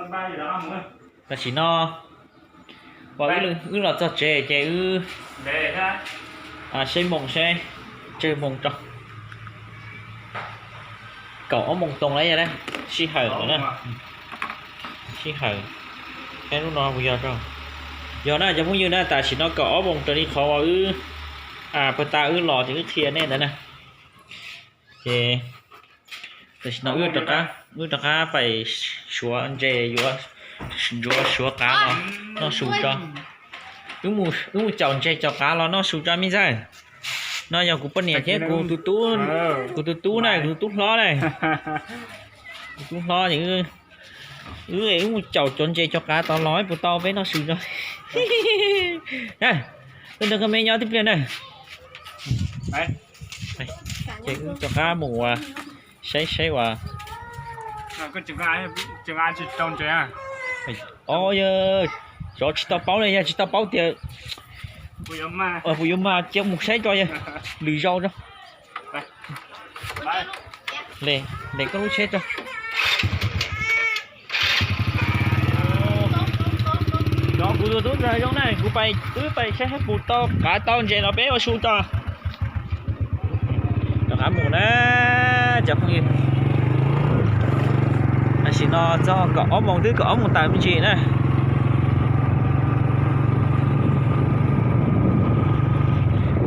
Tam sim no uas wb los txog tsev ces wb saib moos seb, tsawg moos rau, kaum ob moos toos lawm yog sij hawm lawm na. Sij hawm, saib lub no puas yog rau. Yog na cov phooj ywg na, tam sim no kaum ob moos raws li qhov uas wb, puag ta wb los ces wb qhia nej ntawd na. Ces tam sim no wb rov qab pais suav ntses, yuav ntsuav suav qav los noj su tso. Wb mus caum ntses caum qav los noj su tso me ntxhais. No yog kuv poj niam thiab kuv tus tub, kuv tus tub na, kuv tus tub hlob na. Kuv tub hlob, wb, wb mus caum cov ntses cov qav tod los puas tau peb noj su tso. Koj nrog koj me nyob tib pliag na. Ces wb rov qab mus ua, saib saib uas o, yog tsis tau paub li, yog tsis tau paub tias puas yuav mag, cia mus saib tso, yog lwm zaus tso. Le, le koj lub tsheb tso. Cov kuv tus tub ntxawg zoo na, kuv pais, wb pais saib puas tau qav tau ntses los peb ua su tso. Rov qab mus na cov phooj ywg. Tam sim no txog kaum ob moos, twb kaum ob moos tawm me ntsis na.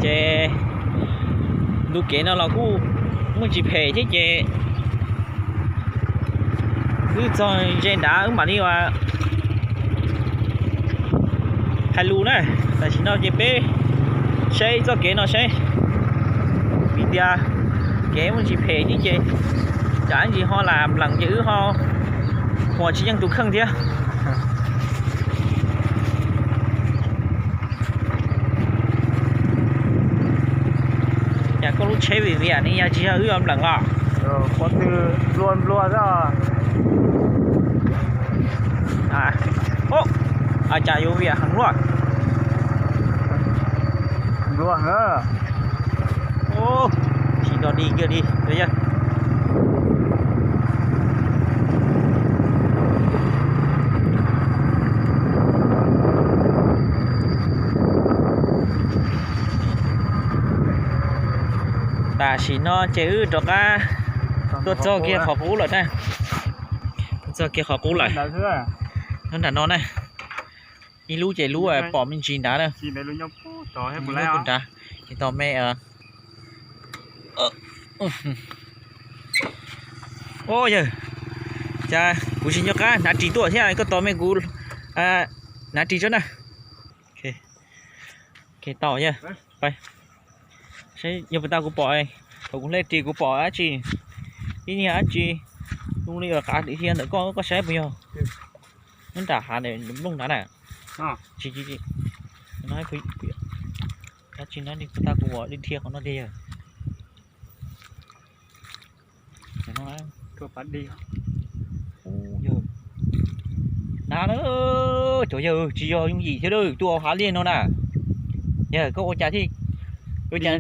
Ces ntu kev no los kuj muaj ntsis phem thiab ces wb txog ze nrad wb mam li ua hais lus na. Tam sim no ces peb saib txoj kev no seb, vim tias kev muaj ntsis phem thiab ces tsam ib ntsis ho lam nplees ces wb ho ua tsis yeej tus kheej thiab. Cas koj lub tsheb vim viam ne, yog tsis yog wb nplees los? Qhov twg nplua nplua xwb. Cas yuav viam heev luaj. Nplua heev. Tsis nrog dig kiag li. Tam sim no ces wb rov qab tuaj txog kiag qhov qub lawm na. Tuaj txog kiag qhov qub lawm. Nyob nram no na. Ib lub ces lub pom me ntsis nrad na. Nrad, ces tos me. Yawg, cas kuv tsis nco qab hnav ris tuaj thiab, koj tos me kuv hnav ris tso na. Tau yawg, yog puas tau kuv pom, thaum kuv hle ris kuv pom dab tsi, ib niag dab tsi zoo li qav dim hiab ntawm koj, koj saib puas yog? Nyob nram hav nplooj nrad na. Tsis, tsis, dab tsi no, puas tau kuv ua dhia qhov no tiag yawg? Na, cov yawg, tsis yog yooj yim thiab, tuaj hav liaj no na. Yawg, koj ua cas thiaj, ua cas,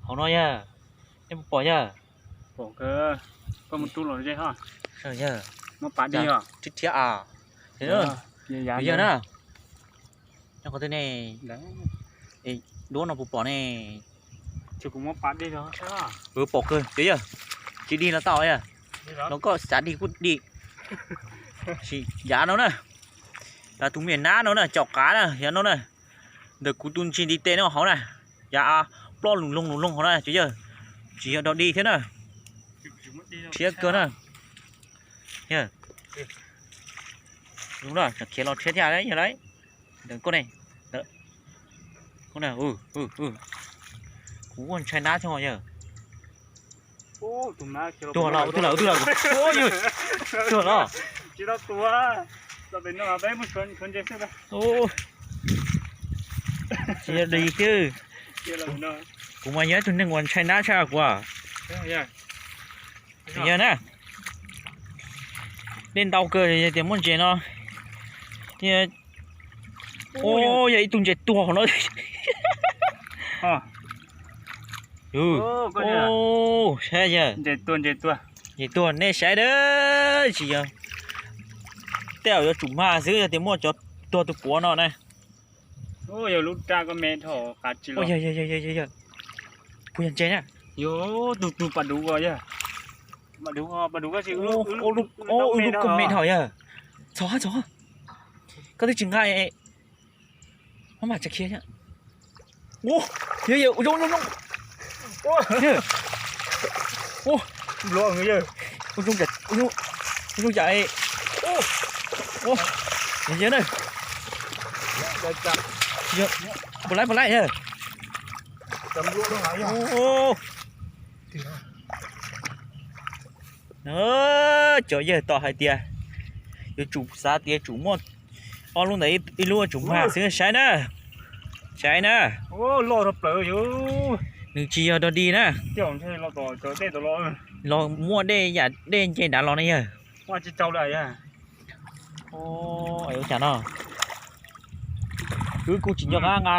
hauv no yawg, nej puas pom yawg? Yawg, rhiab rhiab a. Yawg na, nyob qhov twg ne? Duab no puas pom ne? Pom kawg, yawg, tsis dig los tau yawg. Los koj xav dig kuj dig. Yav no na, yav tus me nyuam nab no na, caum qav na, yav no na. Ntawm kuv tus ntsis ntiv tes no hauv na, yav ploj loo loo loo hauv na cov yawg. Tsis yog dog dig thiab na. Rhiab kawg na. Yawg, khiav los rhiab thiab yawg lauj. Ntawm koj ne, kuv ua ntshai nab thiab yawg. Tuag los, tuag los, tuag los. Tuag los. Tsis yog dig thiab. Kuv mas yog ib tug neeg uas ntshai nab tshaj kuv. Yog na, dej ntau kawg tias muaj ntses no. Yog ib tug ntses tuag no. Saib yawg, ntses tuag, nej saib dab tsi yog. Tej zaum yuav tsum mag xwb yog tias muaj cov tuag tus puav no na. Yog lub raj koj me dhau qab tsis los. Puas yog ntses na? Yog tus tus pas duv os yog. Pas duv, pas duv koj tsis, ub, lub koj me dhau yog. Txhob, txhob. Koj twb tsis nqa, maj mam tsa khiav. Ub, yog, yog, ua zoo, zoo, zoo. Ub, ua zoo, ua zoo cas, ua, yog na. Puas laib, puas laib yog. Cov yawg tom hais tias yuav tsum xav tias tsum muaj ob lub ntawd ib lub tsum mag xwb, saib na, saib na. Nws tsis yog dog dig na. Los muaj dej yam dej nce nrad los ne yawg. Ua cas no, wb kuj tsis nco qab nqa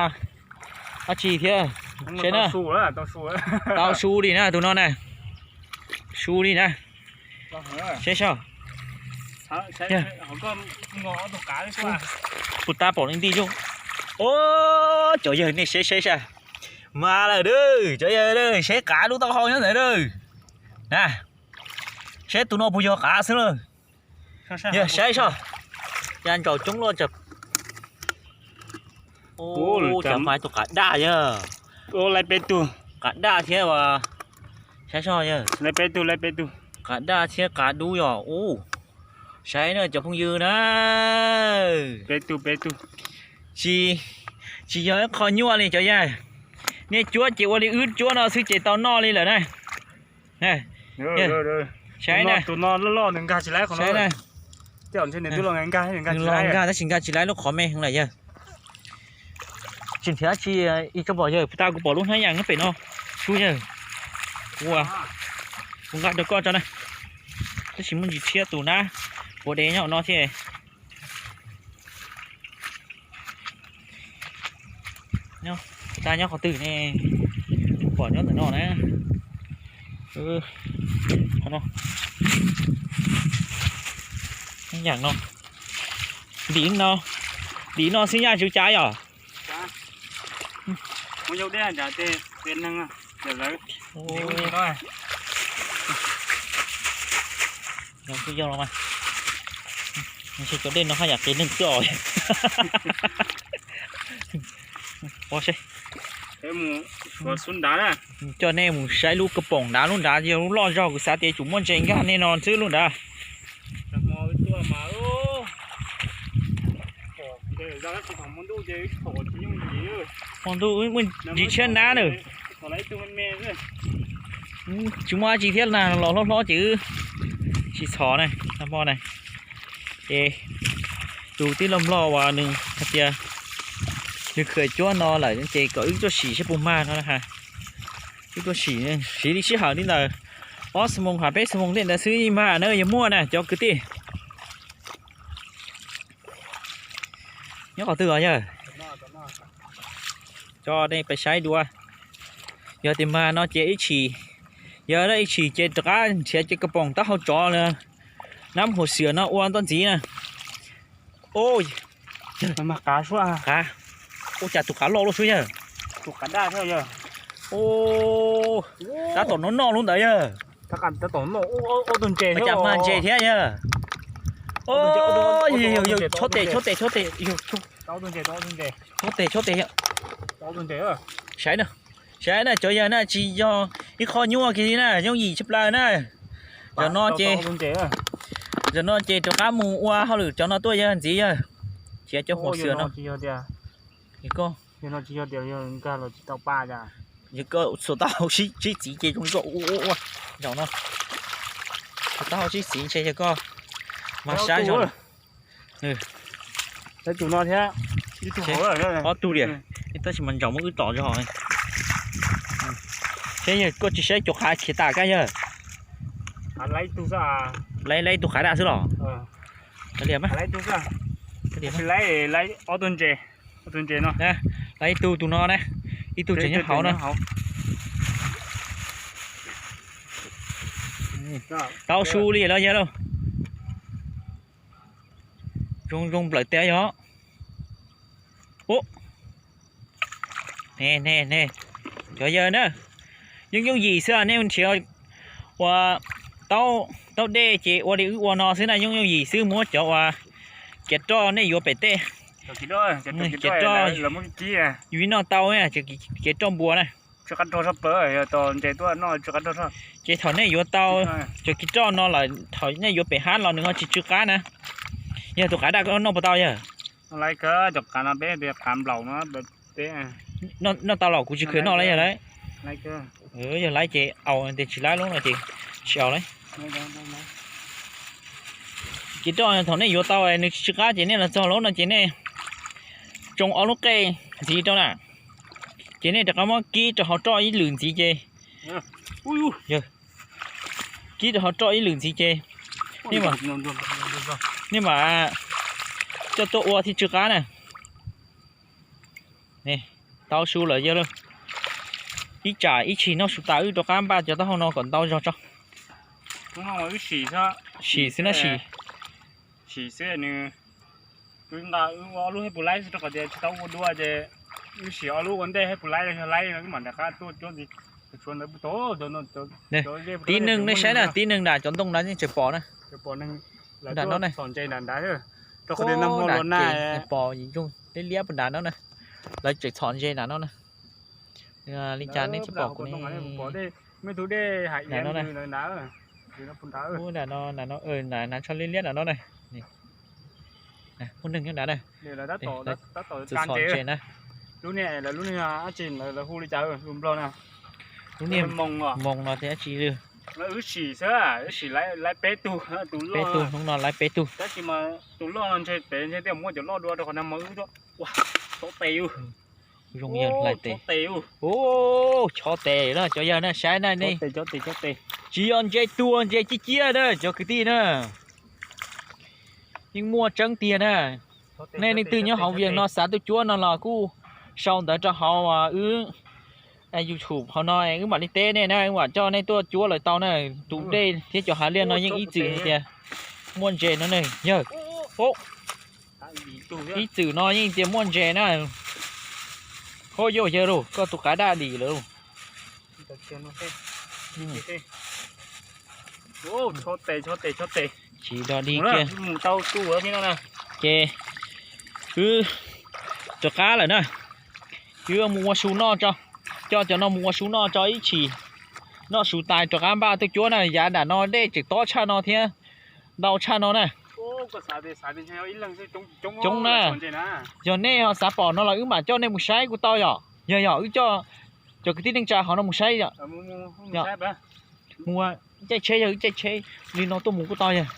dab tsi thiab. Saib na, tau su li na tus no na, su li na. Saib soj. Puas tab pom li nti zoo. Ub, cov yawg nej saib, saib saj. Mas lawm, cov yawg saib qav dub taub hau nyob ntawd na. Saib tus no puas yog qav xwb lawm. Yog saib soj, ya ntsaum coob luaj. Ub, cas mas tus qav daj yog. Qav daj thiab as. Saib soj yog. Qav daj thiab qav dub yog ub. Saib na cov phooj ywg na. Tsis, tsis yog ib qho nyuaj li cov yawg. Nej cuab ces ua li wb cuab no xwb ces tau noj li lawm na. Saib na, nws los nkag tab sis nkag tsis laib lub qhov me lawm yawg. Tsis nrhiav dab tsi ib tsob pom yawg, puas tas kuv pom lub hnab yas nyob pem no. Sub yawg, kuv, kuv nqa rau koj tso na. Tab sis muaj ntsis tshiab tus nab puav dev nyob no thiab. Puas tas nyob qhov twg ne? Pom nyob ntawm no na. Qhov no, hnab yas no, ntim no, ntim no xwb nyaj tsis cav yom. Cov dej no haj yam qias neeg xwb os. Coj nej mus saib lub kab poom nrad, lub nrad yog lub loj zog, kuv xav tias tsum muaj ntses nkag nej no xwb lub nrad. Hmo ntuj muaj ntsis tshiab nab na. Tsis muaj dab tsi thiab na, los hlob hlob ces wb tsis txhom na, hmo na. Ces tus tij laug Nplog uas nws hais tias nws khwm cuab no lawm ces kom wb tuaj sim seb puas mag no na. Wb tuaj sim, siv li sij hawm li ntawm ob xuab moos ha peb xuab moos tej ntawd xwb mag na, yog muaj na cov kwv tij. Nyob qhov twg os yawg? Coj nej pais saib dua. Yog tias mag no ces ib tshim, yog ib tshim ces rov qab nrhiav cov kab poom taub hau tsov, nab hua xiam no ua ntoj ntxiv na. Ua cas tus qav loj luaj xwb yawg. Tab tom noj noj lub ntawd yawg. Ua cas mag ntses thiab yawg. Chob tes, chob tes, chob tes, chob tes, chob tes. Saib na, saib na cov yawg na, tsis yog ib qho nyuaj kiag li na, yooj yim tshaj plaws na. Zaum no ces, zaum no ces rov qab mus ua hauj lwm cov no tuaj yawg ntxiv yawg. Thiab cov hua xiam no. Yog koj xuas taub hau sib txiv ces zoo li koj ua ua zaum no. Xuas taub hau sib txiv ntshe yog koj mag sab zog. Ob tug li, tab sis mas ntsaum muab wb tom zog. Seb yog koj tsis saib cov qav khiav tas kab yawg. Laib ib tug qav daj xwb los? Laib ib tug tus no na, ib tug tseem nyob hauv na. Tau su li los yawg lauj. Zoo zoo nplawm tiag yog. Ub, ne ne ne, cov yawg na, yooj yooj yim xwb nej nrhiav ua taub dej ces ua li wb ua no xwb na, yooj yooj yim xwb, muab cov uas kiav roj nej yuav pem tej, kiav roj yus noj tau, kiav roj npua na. Ces thaum nej yuav tau cov kiav roj no lawm thaum nej yuav pem hab los nws ho tsis tsw qab na. Yog tus qav daj koj noj puas tau yawg? Noj tau los kuv tsis khwv noj lawm yog lawm. Yog lawm ces au, tes tsis lawm lub no ces tsis au lawm. Kiav roj thaum nej yuav tau nws tsis tsw qab ces nej los txog lub no ces nej tsoo ob lub qej ntxiv rau na. Ces nej rov qab muab kib rau hauv roj ib lwm ntxiv ces, kib rau hauv roj ib lwm ntxiv ces nej mam coj tuaj ua thiaj tsw qab na. Tau su lawm yawg lauj. Ib tsam ib tshim noj su tas wb rov qab npaj cov taub hau no kom ntau zog tso. Sim xwb na sim. Sim xwb nws, wb nqa wb ua ob lub hej pus laib xwb rau qhov tias tsis tau ua dua ces wb sim ob lub ua ntej hej pus laib los yog laib no wb mam rov qab tuaj cuab ntxiv. Tib neeg nej saib na, tib neeg nram cov ntoo nrad yeej tseem pom na. Nram no ne, nram ces pom zoo liab liab puag nrad no na. Lawv tseem txhom ntses nram no na. Li cas nej tsis pom kuv ne? Nram no na. Ub, nram no, nram no, nram tsho liab liab nram no na. Muaj neeg nyob nrad na. Txhom ntses na. Lub niag moos no tias dab tsi li. Peb tug, hnub no lawv peb tug. Tus loj no ntshe pem ntshe tej muab cov loj dua rau qhov no mas wb tuaj. Ua, chob tes, ua, chob tes, ua, chob tes na cov yawg na, saib na nej. Tsis yog ntses tuag, ntses ciaj ciaj na cov kwv tij na. Yeej muaj tseeb tiag na. Nej leej twg nyob hauv Vias no xav tuaj cuab no los kuj sau ntawv rau hauv wb YouTube hauv no wb mam li teb nej na, wb mam coj nej tuaj cuab lawm tau na. Tus dej thiab cov hav liaj no yeej ib txwm hais tias muaj ntses no ne yawg. Ib txwm no yeej tias muaj ntses na. Ho yog yawg lauj, koj tus qav daj dim lawm lauj. Tsis dog dig kiag. Ces wb rov qab lawm na. Wb mus ua su noj tso, coj cov no mus ua su noj tso ib chim. Noj su tas rov qab npaj tuaj cuab na, yav nram no dej tseem tob tshaj no thiab ntau tshaj no na. Coob na. Yog nej ho xav pom no los wb mam coj nej mus saib kuj tau yom. Yog yog wb coj cov kwv tij neej tsa hauv no mus saib yom. Mus caij tsheb, yog wb caij tsheb li no tuaj mus kuj tau yog.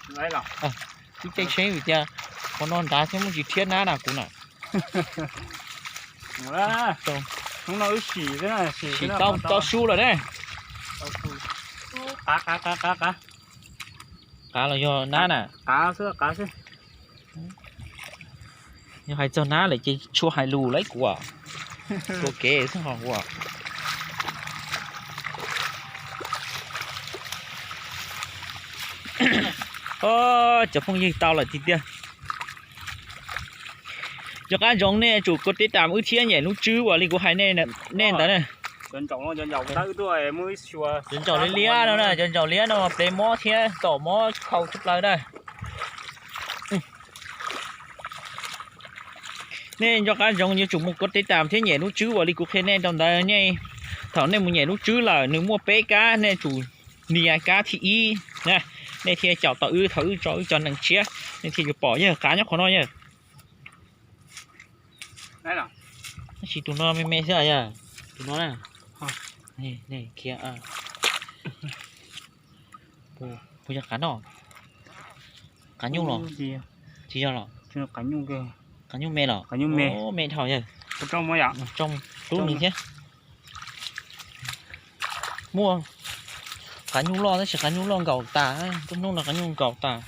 Wb caij tsheb vim tias qhov no nrad thiab muaj tsis thiab nab na kuv na. Sim tau su lawm ne. Qav los yog nab na? Yog hais txog nab lawm ces tshua hais lus lawm kuv, tua kev xwb ho kuv. Cov phooj ywg, tau lawm tiag tiag. Cov qab ntsoov nej tsum kov tib tam wb thiab nyem lub tswb uas li kuv hais nej ntawd na. Cov ntsaum liab liab no na, cov ntsaum liab no plev mob thiab tom mob khau tshaj plaws na. Nej nco qab ntsoov yuav tsum mus kov tib tam thiab nyem lub tswb uas li kuv qhia nej rau ntawd. Nej, thaum nej mus nyem lub tswb lawm nws muaj peb kab, nej tsum nias kab thib ib na, nej thiaj caum tau wb. Thaum wb tso wb cov nees tshiab nej thiaj yuav pom. Yog qav nyob qhov no yog. Tab sis tus no me me xwb yog. Tus no na. Khiav, puas yog qav noj? Qav nyuj los? Tsis yog los? Qav nyuj me los? Me dhau yog. Rub nws thiab. Muaj qav nyuj loj tab sis qav nyuj loj nkaum tas, hnub no qav nyuj nkaum tas.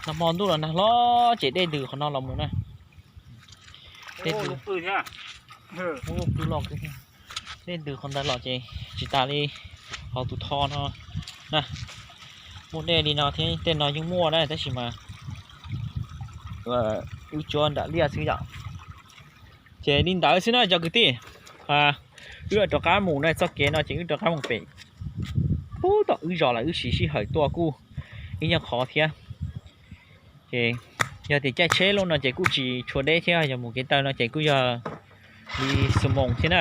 Nag hmo ntuj los nag hlob ces dej ntws qhov no los mus na. Dej ntws, dej ntws qhov ntawd los ces tsis tas li hauv tus tho no na. Muaj dej li no thiab, tej no yeej muaj na, tab sis mas wb tsuab nram liaj xwb yom. Ces li ntawd xwb na cov kwv tij, wb rov qab mus na, txoj kev no ces wb rov qab mus pem pub tom wb zos lawm, wb siv sij hawm tuaj kuj ib nyuag qhov thiab. Ces yog tias caij tsheb loj no ces kuj tsis tshua deb thiab, yog mus kev taw no ces kuj yog li xuab moos thiab na.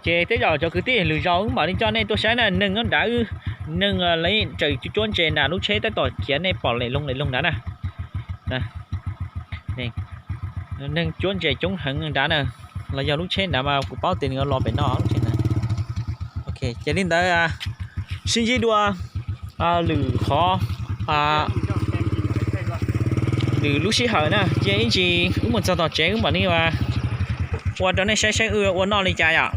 Ces tej zaum cov kwv tij, lwm zaus wb mam li coj nej tuaj saib na, neeg nyob nrad, neeg lawv tseem cuab ntses nram lub tsheb tab tom khiav, nej pom lem loo lem loo nrad na. Neeg cuab ntses coob heev nrad na, los yog lub tsheb nrad mas kuv paub tias nws los pem no lub tsheb na. Ces li ntawd sib ntsib dua lwm qhov, lwm lub sij hawm na, ces ib ntsis wb mus txog tom tsev wb mam li ua rau nej saib saib wb ua noj li cas yom.